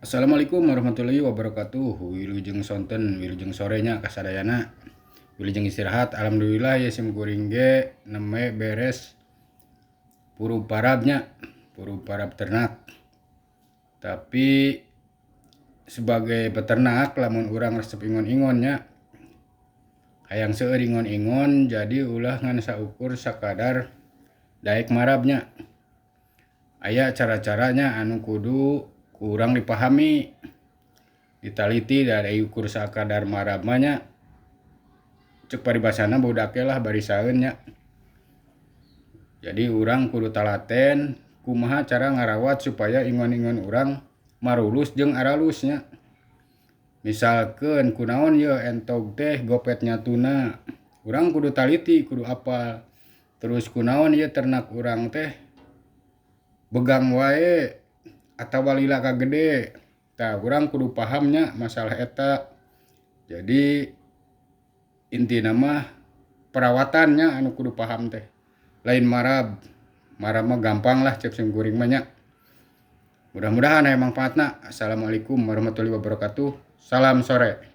Assalamualaikum warahmatullahi wabarakatuh. Wilujeng sonten, wilujeng sorenya kasadayana. Wilujeng istirahat. Alhamdulillah ya, sim kuring ge nembe beres purub parabnya, purub parab ternak. Tapi sebagai peternak, lamun urang resep ingon-ingonnya, hayang seueur ingon-ingon, jadi ulah ngan saukur sakadar daek marabnya. Aya cara-caranya anu kudu ku urang dipahami, ditaliti. Dari ukur sakadar marab mah nya, cek paribasana budak lah barisaeun nya. Jadi urang kudu talaten kumaha cara ngarawat supaya ingon-ingon urang marulus jeung aralus nya. Misalkeun kunaon ye entog teh gopet nyatuna, urang kudu taliti, kudu apal. Terus kunaon ieu ternak urang teh begang wae atawa lila ka gede. Tah, urang kudu paham nya masalah eta. Jadi intina mah perawatannya anu kudu paham teh, lain marab. Marab mah gampang lah cek sim kuring mah nya. Mudah-mudahan aya mangfaatna. Assalamualaikum warahmatullahi wabarakatuh. Salam sore.